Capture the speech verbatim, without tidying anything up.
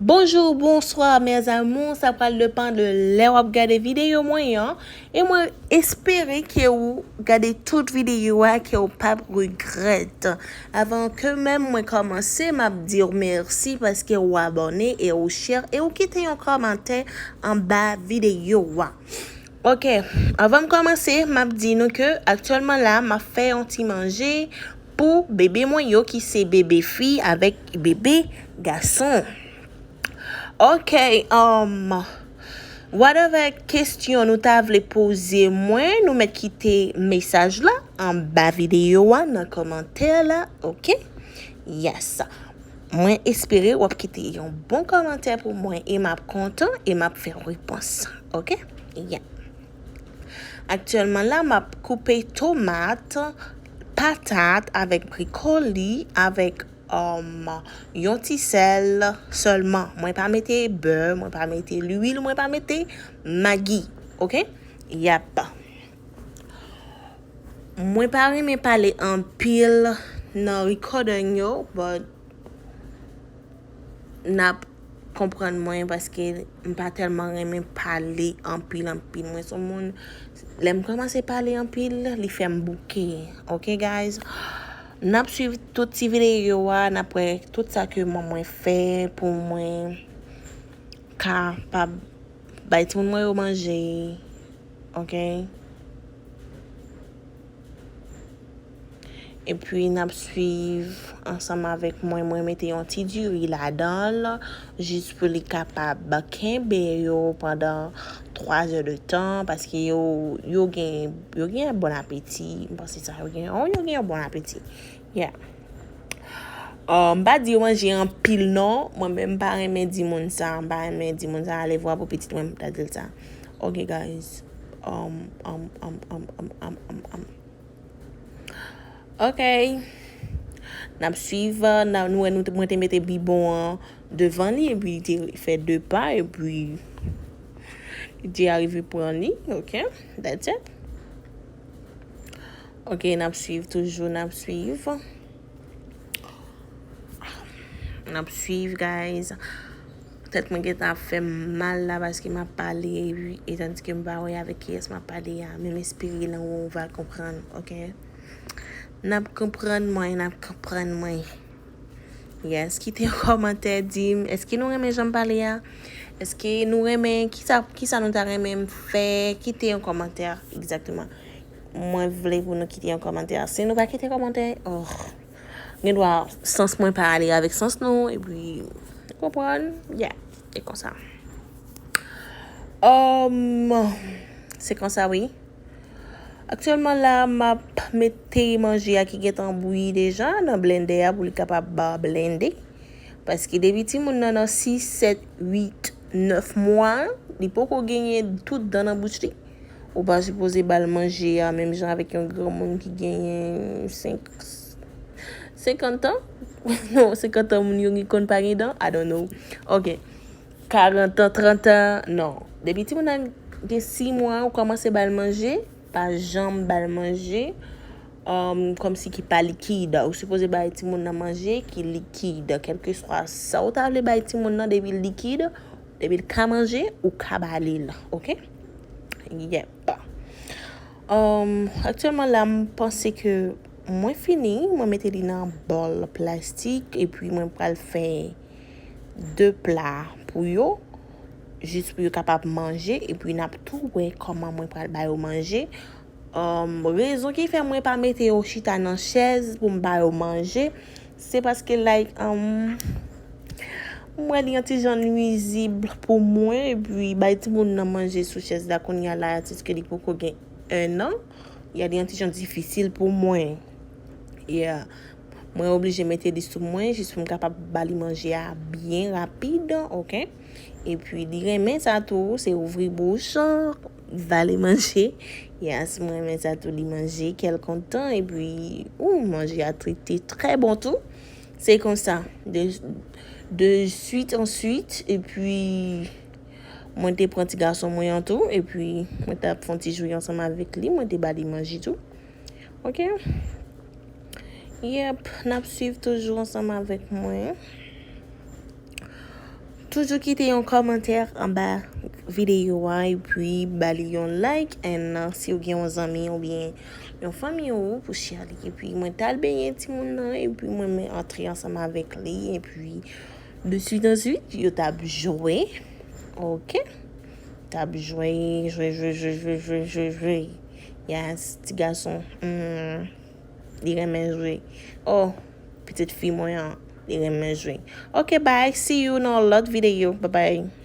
Bonjou, bonswa, mes amours. Sa pral depann de lè w ap gade videyo mwen an. E mwen espere ke ou gade tout videyo a, ke ou p ap regrèt. Avan ke menm mwen kòmanse, m ap di w mèsi paske ou abòne e ou share e ou kite yon kòmantè anba videyo a. Ok, avan m kòmanse, m ap di nou ke aktyèlman la, m ap fè yon ti manje pou bebe mwen yo ki se bebe fi avèk bebe gason. Ok, um, whatever kesyon nou ta vle poze mwen, nou mèt kite mesaj la anba videyo a nan kòmantè la, ok? Yes. Mwen espere w ap kite yon bon kòmantè pou mwen e m ap kontan e m ap fè repons, ok? Yeah. Aktyèlman la, m ap koupe tomat, patat avèk brikoli, avèk um, yon ti sèl sèlman. Mwen pa mete bè, mwen pa mete lwil, mwen pa mete magi. Ok? Yap. Mwen pa renmen pale anpil nan recording yo, but n ap konprann mwen paske m pa tèlman renmen pale anpil, anpil. Mwen se yon moun, lè m kòmanse pale anpil, li fè m bouke. Ok, guys? N ap swiv tout ti videyo a, n ap wè tout sa ke manman mwen fè pou mwen kapab bay timoun mwen yo manje. Ok? Epi n ap swiv ansanm avèk mwen. Mwen mete yon ti diri ladan l, jis pou li kapab kenbe yo pandan twa zè de tan, paske yo, yo gen, yo gen bon apeti. M panse sa, yo gen, oh, yo gen yon bon apeti. Yeah. Uh, m pa di yo manje anpil non. Mwen menm m pa renmen di moun sa. M pa renmen di moun sa. Alevwa pou pitit mwen, m ta di l sa. Ok, guys. Um, um, um, um, um, um, um, um. Ok. N ap swiv, n a, nou wè nou te, mwen te mete bibon an devan li, epi li te fè de pa, epi li te arive pran li, ok? That's it. Ok, n ap swiv toujou, n ap swiv. N ap swiv, guys. Tèt mwen gentan ap fè m mal la paske m ap pale, e tandis ke m pa wè avèk kiyès m ap pale a. Men m espere nan ou va konprann, ok? N ap konprann mwen, n ap konprann mwen. Yes, kite yon kòmantè, di m, èske nou renmen jan m pale a? Èske nou renmen, kisa, kisa nou ta renmen m fè? Kite yon kòmantè, egzakteman. Mwen vle pou nou kite yon kòmantè. Si nou pa kite kòmantè, oh, gen dwa sans mwen pa ale avèk sans nou, epi, ou konprann? Yeah, e konsa. Um, se konsa, wi. Aktyèlman la, m ap mete manje a ki gentan bouyi deja nan blendè a pou li kapab blende. Paske depi timoun nan nan sis, sèt, uit, nèf mwa, li poko genyen tout dan nan bouch li. Ou pa sipoze ba l manje a menm jan avèk yon granmoun ki genyen senk, senkant an. Non, senkant an moun yo konn pa gen dan. I don't know. Ok. Karant an, trant an, non. Depi timoun nan gen sis mwa, ou kòmanse ba l manje, pa janm ba l manje, um, kòmsi ki pa likid. Ou sipoze bay timoun nan manje ki likid. Kèlkeswa sa ou ta vle bay timoun nan, depi l likid, depi l ka manje, ou ka ba li l, ok? Yep. Um, aktyèlman la, m panse ke mwen fini, mwen mete li nan bòl plastik, epi mwen pral fè de pla pou yo, jis pou yo kapab manje, epi n ap tou wè kòman mwen pral ba yo manje. Um, rezon ki fè mwen pa mete yo chita nan chèz pou m ba yo manje, se paske, like, um, m wè li yon ti jan nwizib pou mwen, epi bay timoun nan manje sou chèz la kounye a la, atitke li poko gen en an, ya li yon ti jan difisil pou mwen. Yeah. Mwen oblije mete li sou mwen jis pou m kapab ba li manje a byen rapid, ok? Epi li renmen sa tou, se ouvri bouch, vale manje. Yes, mwen renmen sa tou, li manje, kè l kontan, epi, ou, manje a trete trè bon tou. Se konsa, de, de suite en suite, epi mwen te pran ti gason mwen an tou, epi mwen t ap fè yon ti jwe ansanm avèk li, mwen te ba li manje tou. Ok? Yep, n ap swiv toujou ansanm avèk mwen. Toujou kite yon kòmantè anba videyo a, epi ba li yon like, and uh, si w gen yon zanmi oubyen yon fanmi ou pou share li. Epi mwen t al benyen timoun nan, epi mwen men antre ansanm avèk li, epi de suite en suite, yo t ap jwe. Ok. T ap jwe, jwe, jwe, jwe, jwe, jwe, jwe, jwe. Yes, ti gason. Hmm. Li renmen jwe. Oh, pitit fi mwen an, li renmen jwe. Ok, bye. See you nan yon lòt videyo. Bye bye.